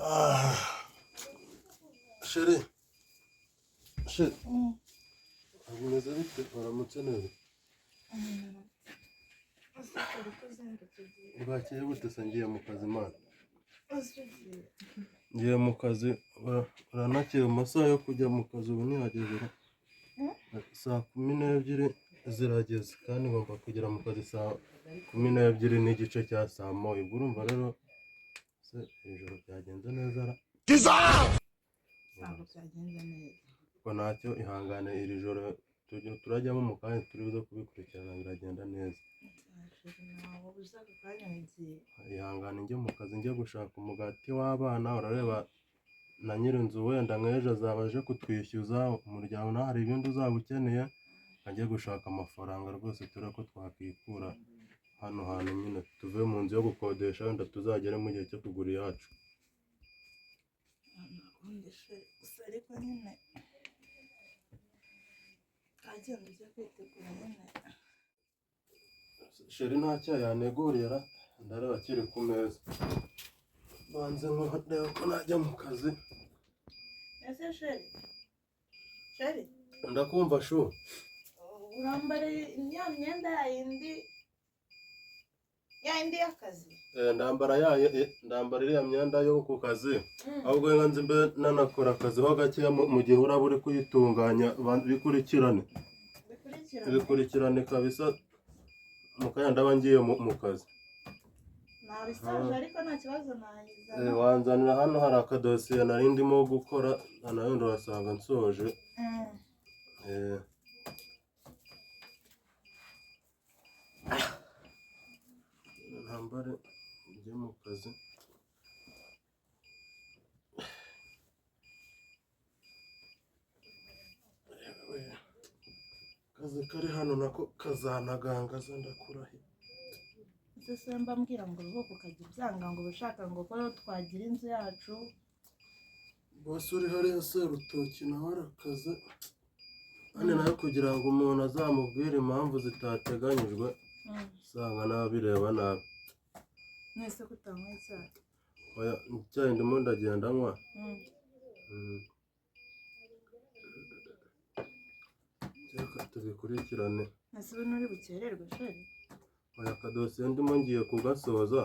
Ah. Chérie, chérie, bimeze bite? Waramutse neza? Ese uri kuzindutse ugiye? Bwakeye bute se? Ngiye mu kazi, mana. Ese ugiye? Ngiye mu kazi, uranakeye mu masaha yo kujya mu kazi. Ubu ntihageze 12:00 zirageze, kandi ngomba kugera mu kazi 12:30 cya saa 1. Ubwo urumva rero se ijoro byagenze neza ra? Ntabwo byagenze neza. Ubwo ntacyo, ihangane, iri joro turajyamo mu kanya, turi buze kubikurikirana, biragenda neza. Chérie, ntabwo uza aka kanya ngiye. Ihangane njye mu kazi, njye gushaka umugati w'abana. Urareba na nyir'inzu wenda nk'ejo azaba aje kutwishyuza umuryango, nawe hari ibindi uzaba ukeneye. Ajye gushaka amafaranga rwose, turebe ko twakikura hano hantu nyine, tuve mu nzu yo gukodesha, wenda tuzagere mu gihe cyo kugura iyacu. Nakundi chérie, gusa ariko nyine kagenda ujya kwitegura nyine. Chérie, nta cyayi yanegurira? Ndareba kiri ku meza, banze ndebe ko najya mu kazi. Ese chérie, chérie? Ndakumva, chou. Urambara ya myenda ya yindi y'akazi? Ndambara ndambara iriya myenda yo ku kazi. Ahubwo reka nzi mbe nanakora akazi ho gakeya mu gihe uraba uri kuyitunganya, bikurikirane. Bikurikirane. Bikurikirane kabisa, mu kanya ndaba ngiye mu kazi. Nabisoje, ariko nta kibazo nayizana. Wanzanira hano hari akadosiye nari ndimo gukora, nayo urasanga nsoje. Ntambare njye mu kazi. Yewe, akazi kari hano nako kazanagangaza, ndakurahiye. Ese se mba mbwira ngo uruhuke ukajya ubyanga, ngo uba ushaka ngo ko twagira inzu yacu. Boss uri hariya Serutoki nawe arakaze kandi nawe kugira ngo umuntu azamubwire impamvu zitateganyijwe, usanga nawe abireba nabi. Mwese ko utanywa icyayi? Oya, icyayi ndimo ndagenda nywa. Reka tubikurikirane. Ese ubu nturi bukererwe, chérie? Oya, akadosiye ndimo ngiye kugasoza.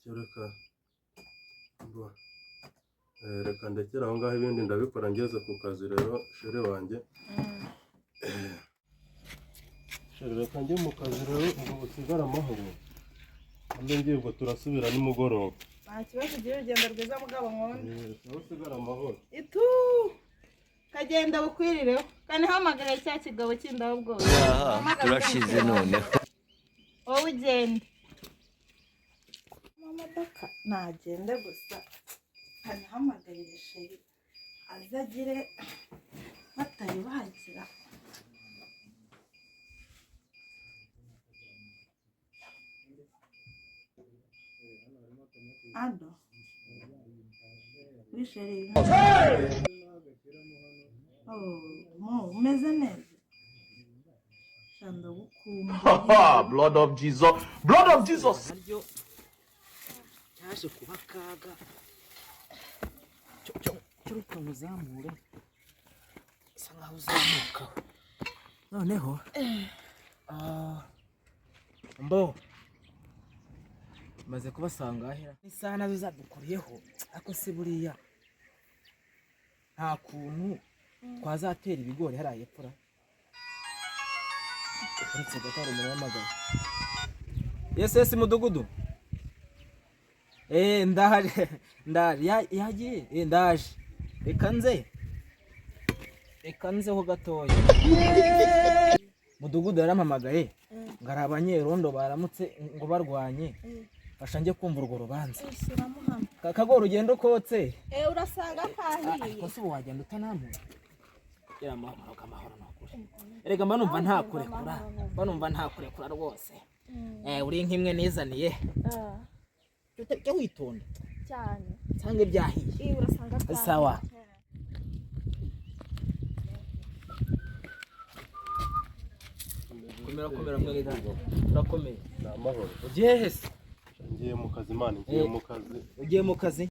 Kereka mbo. Reka ndekere aho ngaho, ibindi ndabikora ngeze ku kazi. Rero chérie wanjye, chérie, reka njye mu kazi rero, ubwo usigare amahoro. Mbe ngiye, ubwo turasubira nimugoroba. Nta kibazo, ugira urugendo rwiza mugabo nkunda. Sawa, usigare amahoro. Itu kagenda bukwirireho, kanihamagare cya kigabo kindi ahubwo. Aha turashize noneho. Wowe ugende mu modoka, nagende gusa kanihamagarire chérie aze agire batari bagira. Allo, oui chérie. Oh, mo umeze neza? Sha, ndagukumbuye. Blood of Jesus. Blood of Jesus. Naryo cyaje kuba akaga cyo reka nkuzamure, usa nkaho uzamukaho noneho. Mbo maze kubasanga ahera isaha nazo zadukuriyeho, ariko se buriya nta kuntu twazatera ibigori hariya hepfo ra? Uretse gato, hari umuntu wamagana. Yes, yes, mudugudu. Ndaje, ndaje. Yagiye. Ndaje, reka nze, reka nzeho gatoya. Mudugudu yarampamagaye ngo hari abanyerondo baramutse ngo barwanye, fasha njye kumva urwo rubanza. Shyiramo hano. Kagora ugenda ukotse. Urasanga kahiye. Ariko se ubu wagenda utanampura? Gira amahoro, amahoro ni ukuri. Erega mba numva nta kurekura, mba numva nta kurekura rwose. Uri nk'imwe nizaniye. Jya witonda. Cyane. Nsanga ibyahiye. Urasanga kahiye. Sawa. Komera, komera mwene data, urakomeye? Ni amahoro. Ugiye he se? Ngiye mu kazi, Imana, ngiye mu kazi. Ugiye mu kazi?